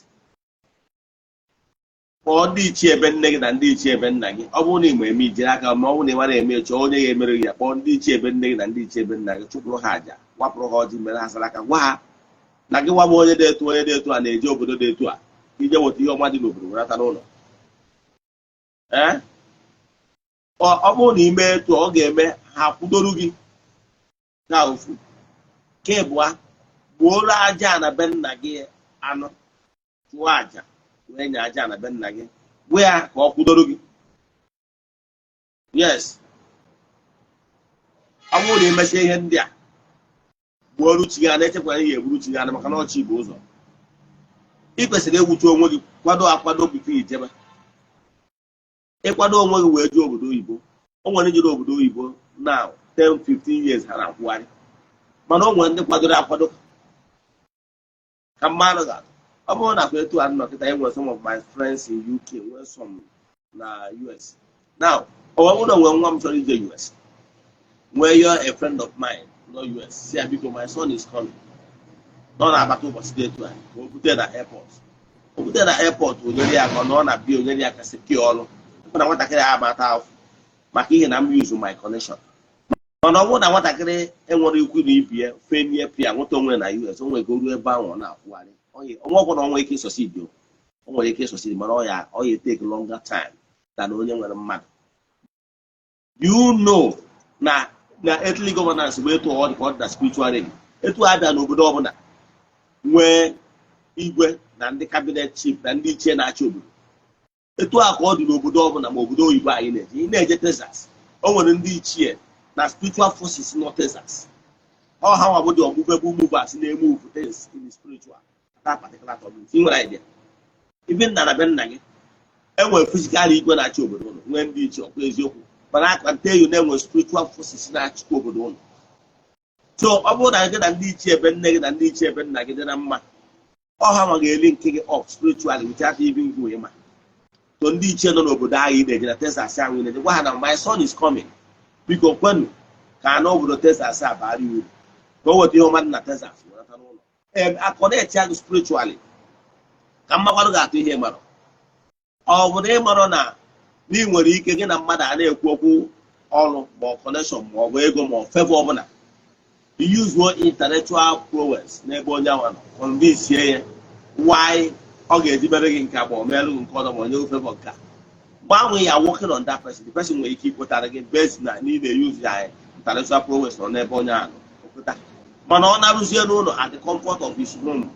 Kpọọ ndị ichie ebe nne gị na ndị ichie ebe nna gị. Ọ bụrụ na ị ma eme, ijiri aka. Ma ọ bụrụ na ị mara eme, chọọ onye ga-emere gị ya. Kpọọ ndị ichie ebe nne gị na ndị ichie ebe nna gị, chụpụrụ ha àjà, wapụrụ ha ọjị, mere ha saraka, gwa ha na gị nwa bụ onye dị etu, onye dị etu a, na-eje obodo dị etu a ije weta ihe ọma dị n'obodo werata n'ụlọ. Ee, ọ bụrụ na ime etu ọ ga-eme ha kwudoru gị ka ofu nke ịbụa, gbuoro aja na be nna gị anụ, chụọ aja wee nye aja na be nna gị, gwa ya ka ọ kwudoro gị. Yes, ọ bụrụ na imechie ihe ndị a, gbuoru chi gị anụ, echekwara ihe egburu chi gị anụ, maka na ọchị bụ ụzọ. Ị kwesịrị egwuchi onwe gị, kwado akwado before ijebe. Ịkwado onwe gị wee jee obodo oyibo. O nwere jere obodo oyibo na 10 15 years ha na-akwụgharị, mana o nwere ndị kwadoro akwado ka mmadụ ga-atụ. Ọ bụrụ na kwa etu a nọ kịta, enwere some of my friends in UK, nwee some na US now. Ọ bụrụ na nwee nwa m chọrọ ije US, nwee yọọ a friend of mine nọ US, si ya, "Biko, my son is coming," nọ na-abata ụbọchị dị etu a, ka o bute na airport. O bute na airport, o nyere ya aka, ọ nọ na bia, o nyere ya aka secure ọrụ na nwatakịrị a amata afụ, maka ihe na m use my connection. Mana ọ bụrụ na nwatakịrị enwere ikwu na ibi ya fenie pịa nweta onwe na US, o nwere ike ruo ebe ahụ ọ na-akwụgharị onwe ọbụla. O nwere ike ịsucceed, o nwere ike ịsucceed, mana ọ ya take longer time than onye nwere mmadụ. You know na earthly governance bụ etu ọ dị ka ọ dị na spiritual realm. Etu a bịa n'obodo ọbụla nwee igwe na ndị cabinet chief na ndị ichie na-achị obodo, etu a ka ọ dị n'obodo ọbụla, ma obodo oyibo anyị na-eje. Ị na-eje Texas, o nwere ndị ichie na spiritual forces nọ Texas. Ọ ha nwa bụ the unmovable movers na-emove things in the spiritual, that particular community. Ị nwere idea, even na be nna gị enwere physical igwe na-achị obodo ụlọ, nwee ndị ichie, ọkwa eziokwu? Mana aka nte you na-enwe spiritual forces na-achịkwa obodo ụlọ. So ọ bụrụ na gị na ndị ichie ebe nne gị na ndị ichie ebe nna gị dị na mma. Ọ ha nwa ga-eli nke gị up spiritually without even go ịma. So ndị ichie nọ n'obodo ahụ ị na-eje, na Texas ahụ ị na-eje, gwa ha na my son is coming, biko kwenu ka anụ obodo Texas a bara ya uru, ka o weta ihe ọma dị na Texas werata n'ụlọ. A connect ya gị spiritually. Ka mmakwarụ ga-atụ ihe ịmarụ, ọ bụ na ịmarụ na ị nwere ike gị na mmadụ a na-ekwu okwu ọrụ, ma ọ connection, ma ọ bụ ego, ma ọ favor ọbụla, use intellectual prowess n'ebe onye ahụ nọ, convince ya why ọ ga-eji mere gị nke a, ma ọ merụ gị nke ọzọ, ma onye favor nke a. Mgbe ahụ ya working on that person, the person nwere ike ikwetara gị based na ị na-use ya intellectual prowess nọ n'ebe onye ahụ nọ okweta. Mana ọ na-arụzie n'ụlọ at the comfort of his home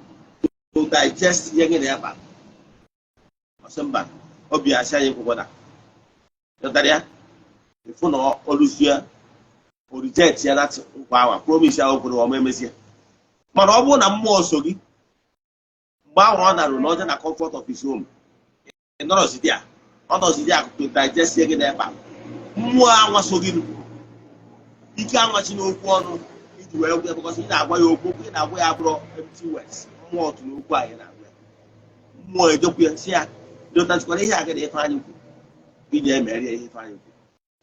to digest ihe gị na ya kpara, ọsị mba, obi asị anyị kwụkwara ịghọtara ya, ịfụ na ọ rụzie, o reject ya that nkwa ahụ, promise ahụ kwere, ọma emezie. Mana ọ bụrụ na mmụọ so gị mgbe ahụ ọ narụ na ọje na comfort of his home, ị nọrọzidi ya, ọ nọzidi ya to digest ihe gị na-ekpa, mmụọ anwa so gị, ike anwachi n'okwu ọnụ iji wee gwa ya, because ị na-agwa ya okwu, okwu ị na-agwa ya abụrụ empty words. Mmụọ tụrụ okwu anyị na-agwa ya, mmụọ ejekwu ya, si ya dịọtachikwara ihe agada ife anyị kwuru, iji emeri ya ihe ife anyị kwuru.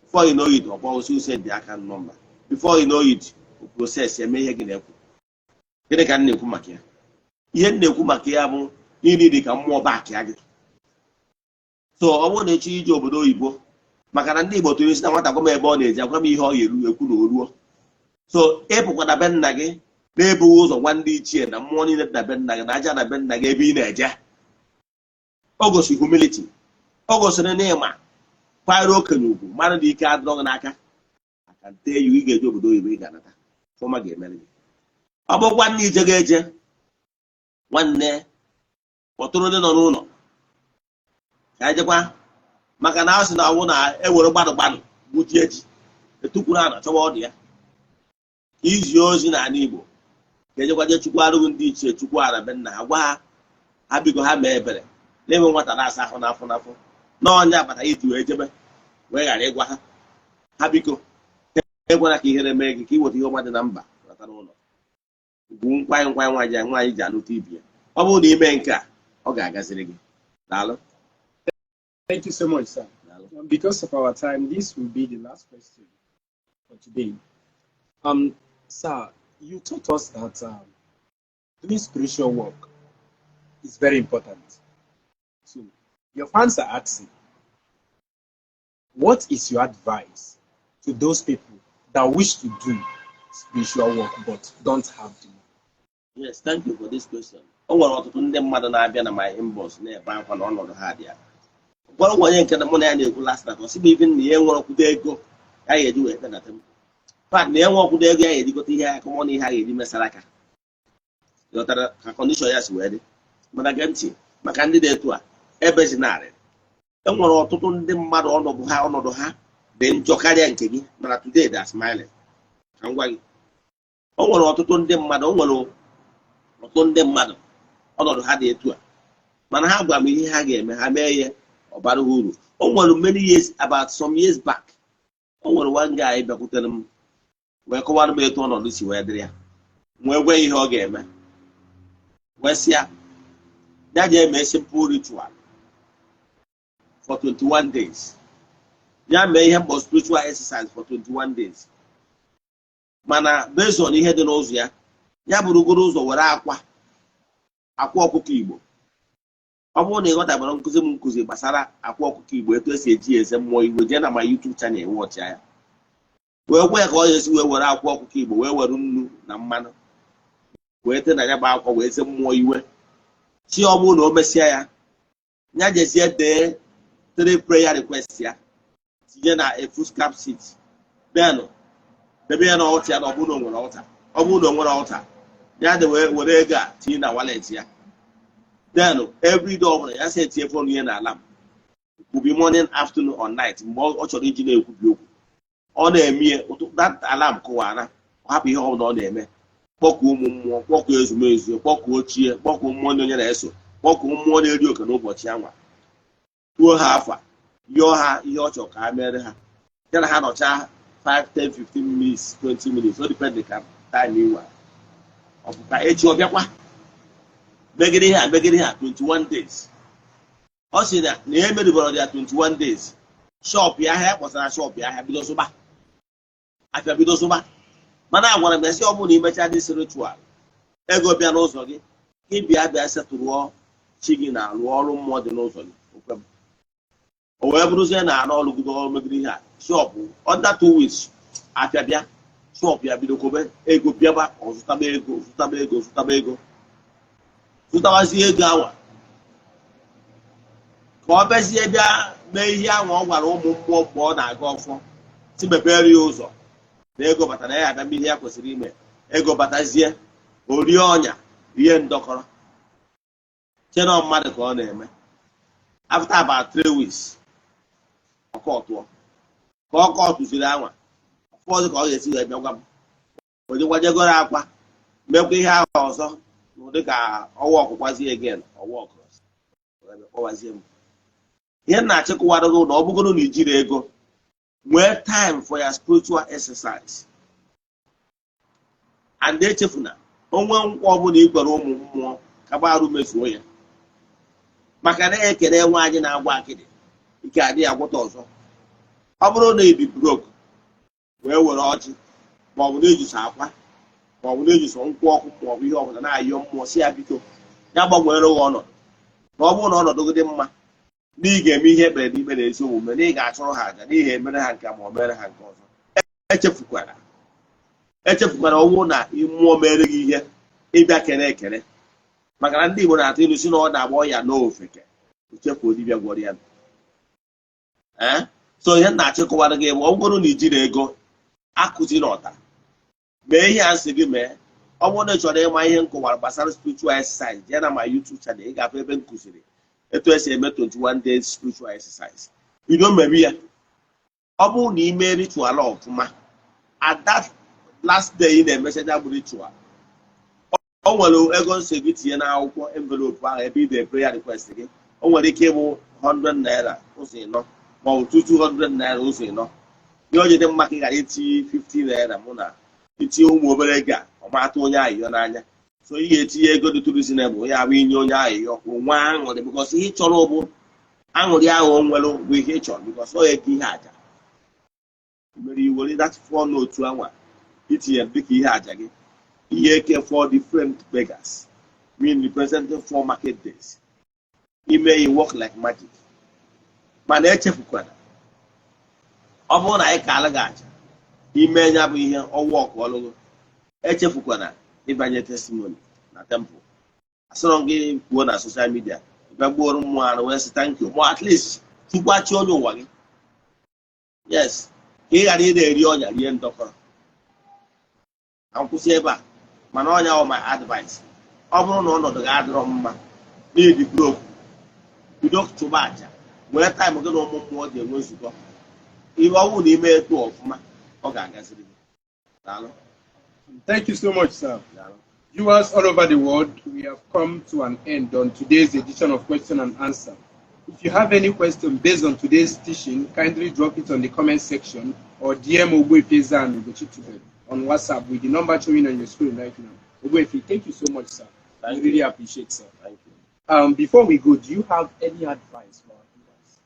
Before you know it, ọkpọ osi use dị aka nọmba. Before you know it, o process eme ihe gị na-ekwu. Gịnị ka m na-ekwu maka ya? Ihe m na-ekwu maka ya bụ niile dị ka mmụọ back ya gị. So ọ bụrụ na echi ije obodo oyibo, maka na ndị Igbo tụrụ isi na nwata gwa m ebe ọ na-eje, agwa m ihe ọ ga-eru ekwu na o ruo. So ịpụkwa na be nna gị na-ebughị ụzọ gwa ndị ichie na mmụọ niile dị na be nna gị na aja na be nna gị ebe ị na-eje, o gosiri humility, o gosiri na ịma kwanyere okenye ugwu, mmadụ dị ike adịrọ gị n'aka aka nte eyu. Ị ga-eje obodo oyibo, ị ga-anata fọma ga-emere gị. Ọ bụkwa nne ije ga-eje, nwanne, kpọtụrụ ndị nọ n'ụlọ ka anyị jekwa, maka na a sị na awụ na ewere gbadụ gbadụ gbujie ji etukwuru a na chọwa ọdụ ya. Ka izi ozi n'ala Igbo, ka ejekwa je chukwu arụghị ndị ichie, chukwu ara be nna ha, gwa ha, ha biko ha mee ebere na-enwe nwata na-asa ahụ n'afọ n'afọ n'ọnya agbata iji wee jebe, wee ghara ịgwa ha, ha biko ekwela ka ihere mee gị, ka ị weta ihe ọma dị na mba nata n'ụlọ. Ugwu nkwanyị nkwanyị nwaanyị nwaanyị ji anụta ibi ya. Ọ bụrụ na ime nke a, ọ ga-agaziri gị. Daalụ. Thank you so much, sir. Daalụ. Because of our time, this will be the last question for today. Sir, you taught us that doing spiritual work is very important. So, your fans are asking, what is your advice to those people that wish to do spiritual work but don't have the money? Yes, thank you for this question. O nwere ọtụtụ ndị mmadụ na-abịa na my inbox na-ebe akwa na ọnọdụ ha dị ya. Gwara onye nke na mụ na ya na-ekwu last night, ọ sị m even na ya nwere ọkwụdo ego ya ga-eji wee kpe na temple. Fact, na ya nwe ọkwụdo ego ya ga-eji gote ihe aka mọ na ihe a ga-eji mesara aka. Ghọtara ka condition ya si wee dị. Mana gee ntị, maka ndị dị etu a, ebezinarị. E nwere ọtụtụ ndị mmadụ ọnọdụ ha dị njọ karịa nke gị, mana today they are smiling. Ka m gwa gị, o nwere ọtụtụ ndị mmadụ, o nwere ọtụtụ ndị mmadụ ọnọdụ ha dị etu a, mana ha gwara m ihe ha ga-eme, ha mee ya, ọ bara ha uru. O nwere many years, about some years back, o nwere one guy bịakwutere m wee kọwara m etu ọnọdụ si wee dịrị ya, wee gwa ya ihe ọ ga-eme, wee sị ya ya jee mee simple ritual for 21 days, ya mee ihe mkpọ spiritual exercise for 21 days. Mana based on ihe dị n'ụzọ ya, ya bụrụgoro ụzọ were akwa ọkụkọ Igbo. Ọ bụrụ na ị ghọtabara nkụzi m nkụzi gbasara akwa ọkụkọ Igbo, etu esi eji eze mmụọ igwe, jee na ma YouTube channel watch ya. Wee gwa ya ka ọ ga-esi wee were akwa ọkụkọ Igbo, wee were nnu na mmanụ wee tee na ya bụ akwa, wee ze mmụọ iwe chi. Ọ bụrụ na o mesịa ya, ya jezie dee three prayer request ya, tinye na a foolscap sheet, then debe ya n'altar ya. Na ọ bụrụ na o nwere altar, ọ bụrụ na o nwere altar ya, dị wee were ego a tinye na wallet ya. Then every day ọbụla ya si etinye phone ya na alarm, could be morning, afternoon or night, mgbe ọ chọrọ iji na-ekwubi okwu, ọ na-eme ya, that alarm kụwara, ọ hapụ ihe ọbụla ọ na-eme, kpọkuo ụmụ mmụọ, kpọkuo ezumezu, kpọkuo ochie, kpọkuo mmụọ ndị onye na-eso, kpọkuo mmụọ na-eri oke n'ụbọchị anwa, tuo ha afa, yọọ ha ihe ọ chọrọ ka ha mere ha. Ya na ha nọchaa 5, 10, 15 minutes, 20 minutes, o depend ka time ị nwere. Ọ bụ ka echi ọ bịakwa. Megide ihe a, megide ihe a 21 days. Ọ sị na ya emeribara ya 21 days, shop ya, ahịa kpọsara shop ya, ahịa bido zụba, afịa bido zụba. Mana agwara m ya sị, ọ bụrụ na imechaa this ritual, ego bịa n'ụzọ gị, ka ị bịa bịa setụrụọ chi gị na alụ ọrụ mmụọ dị n'ụzọ gị. Okwe m. O wee bụrụzie na arụ ọrụgido ọrụ, megide ihe a, shop under 2 weeks, afịa bịa shop ya, bido kobe ego, bịaba, ọ zụtaba ego, zụtaba ego, zụtaba ego, zụtabazie ego anwa, ka ọ bịazie bịa mee ihe anwa ọ gwara ụmụ mmụọ mgbe ọ na-aga ọfọ si mepere ya ụzọ na ego bata na ya abịa mee ihe ya kwesịrị ime. Ego batazie, o rie ọnya, rie ndọkọrọ, chenọ mmadụ ka ọ na-eme. After about 3 weeks, ọkọ tụọ ka ọkọ tụziri anwa ụfọdụ ka ọ ga-esi wee bịa gwa m. O jekwajegoro akwa, mekwa ihe ahụ ọzọ n'ụdị ka ọwa ọkụkwazie again, ọwa ọkụ kpọwazie m. Ihe m na-achịkọwara gị na ọ bụgoro na ijiri ego, nwee time for your spiritual exercise. And echefuna onwe nkwa ọbụla i kwere ụmụ mmụọ, kaba arụ mezuo ya, maka na ekele nwaanyị na-agwa akịdị ike adịghị agwọta ọzọ. Ọ bụrụ na ịdị broke, wee were ọjị, maọbụ na ejiso akwa, maọbụ na ejiso nkwụ ọkụ, maọbụ ihe ọbụla na-ayọ mmụọ, si ya biko ya gbanwere gị ọnọdụ, na ọ bụrụ na ọnọdụ gị dị mma, na ị ga-eme ihe ekpere n'ikpe na ezi omume, na ị ga-achụrụ ha aja, na ị ga-emere ha nke ma ọ mere ha nke ọzọ. Echefukwara, echefukwara ọnwụ na mmụọ mere gị ihe, ịbịa kere ekele, maka na ndị Igbo na-atụ ilu si na ọ na-agba ọya n'ofeke echefuo dibịa gwọrọ ya. Ee, so ihe m na-achịkọwara gị bụ, ọ bụrụ na ijiri ego akụziri ọta, mee ihe a nsị gị mee. Ọ bụrụ na ị chọrọ ịma ihe m kọwara gbasara spiritual exercise, jee na my YouTube channel, ị ga-afụ ebe m kụziri etu esi eme 21 days spiritual exercise. Bido mebe ya. Ọ bụrụ na ị mee ritual ọfụma, at that last day ị na-emecha ya bụ ritual, o nwere ego nsọ gị tinye n'akwụkwọ envelope ahụ ebe ị dee prayer request gị. O nwere ike ịbụ 100 naira ụzọ ịnọ, ma ọ bụ 200 naira ụzọ ịnọ. Ihe o ji dị mma ka ị ghara itinye 50 naira, mụ na itinye ụmụ obere ego a, ọ matụ onye ayịyọ n'anya. So ị ga-etinye ego dị reasonable, ya bụ inye onye ayịyọ onwe aṅụrị, because ihe ị chọrọ bụ aṅụrị ahụ o nwere bụ ihe ị chọrọ, because ọ ego ihe aja mere. Iwere that four n'otu anwa itinye dịka ihe aja gị, ihe eke four different beggars, mean representing four market days, ime you work like magic. Mana echefukwana, ọ bụrụ na anyị ka ala gị aja, ime ya bụ ihe ọnwa ọkụ ọlụgụ, echefukwana ịbanye testimony na temple. Asọrọ gị kwuo na social media, bịa gbuoro mmụọ arụ wee sị thank you, ma at least chukwachi onye ụwa gị. Yes, ka ị ghara ị na-eri ọnya rie ndọkọrọ. Ka m kwụsị ebe a, mana ọnya ọ my advice: ọ bụrụ na ọnọdụ gị adịrọ mma, n'ịdị broke, bido chụba aja, wee time gị na ụmụ mmụọ ji enwe nzukọ. Ihe ọ bụrụ na ime etu ọfụma, ọ ga-agaziri gị. Daalụ. Thank you so much, sir. Daalụ. Viewers all over the world, we have come to an end on today's edition of Question and Answer. If you have any question based on today's teaching, kindly drop it on the comment section or DM Ogbuefi Eze-Ana Ugochi on WhatsApp with the number showing on your screen right now. Ogbuefi, thank you so much, sir. Thank We really you. appreciate, sir. Thank you. Before we go, do you have any advice for our viewers?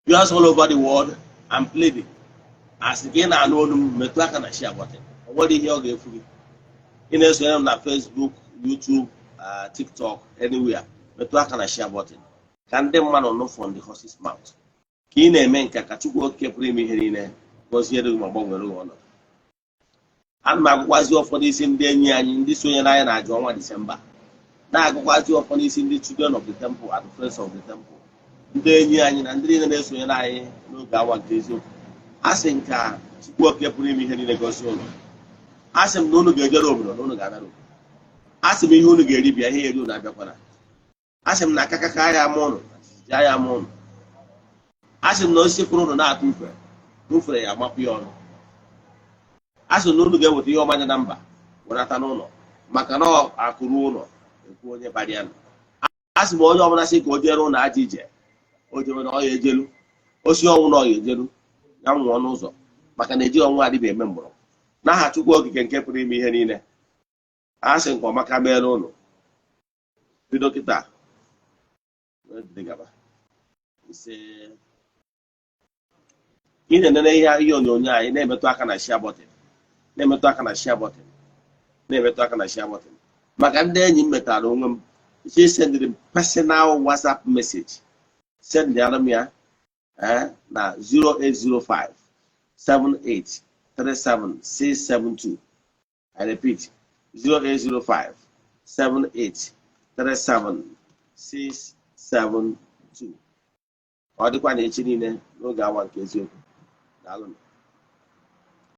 Viewers all over the world, I'm pleading, as gị na-anụ olu m, metụ aka na share button. Ọ nwere ihe ọ ga-efu gị. Ị na-esonyere m na Facebook, YouTube, TikTok, anywhere, metụ aka na share button ka ndị mmadụ nụ from the horse's mouth. Ka ị na-eme nke ka Chukwu Okike pụrụ ime ihe niile gọziere gị ma gbanwere gị ọnọdụ. Ana m agụkwazi ụfọdụ isi ndị enyi anyị, ndị sonyere anyị na aja ọnwa Disemba, na-agụkwazi ụfọdụ isi ndị Children of the Temple and Friends of the Temple, ndị enyi anyị na ndị niile na-esonyere anyị n'oge awa nke eziokwu. A sị nka Chukwu Okike pụrụ ime ihe niile gọzie ụlọ. A sị m na unu ga-ejere obodo na unu ga-anara obodo. A sị m ihe unu ga-eri bịa, ihe eri unu abịakwana. A sị m na akakaka ya ama ụnụ, na jijiji ya ama ụnụ. A sị m na osisi kwụrụ ụnụ na-atụ ufere na ufere ya amapụ ya ọnụ. A sị na unu ga-eweta ihe ọma dị na mba wenata n'ụlọ, maka na akụrụ ụlọ ekwu onye bara ya nọ. A sị m onye ọbụla sị ka o jere ụlọ aja ije, o jewe na ọ ya ejelu osi ọnwụ na ọ ya ejelu ya nwụọ n'ụzọ, maka na ejighị ọnwụ adịbịa eme mgbọrọgwụ. N'aha Chukwu Okike nke pụrụ ime ihe niile, a sị nke ọmaka meere ụnụ. Bido kịta wee dịrị gaba. Ise, ị na-enene ihe onyonyo anyị, na-emetụ aka na share button, na-emetụ aka na share button, na-emetụ aka na share button. Maka ndị enyi m metara onwe m isi sendịrị m personal WhatsApp message, sendịara m ya na 0805 78 37 672. I repeat, 0805 78 37 672. Ọ dịkwa na echi niile n'oge awa nke eziokwu. Daalụ.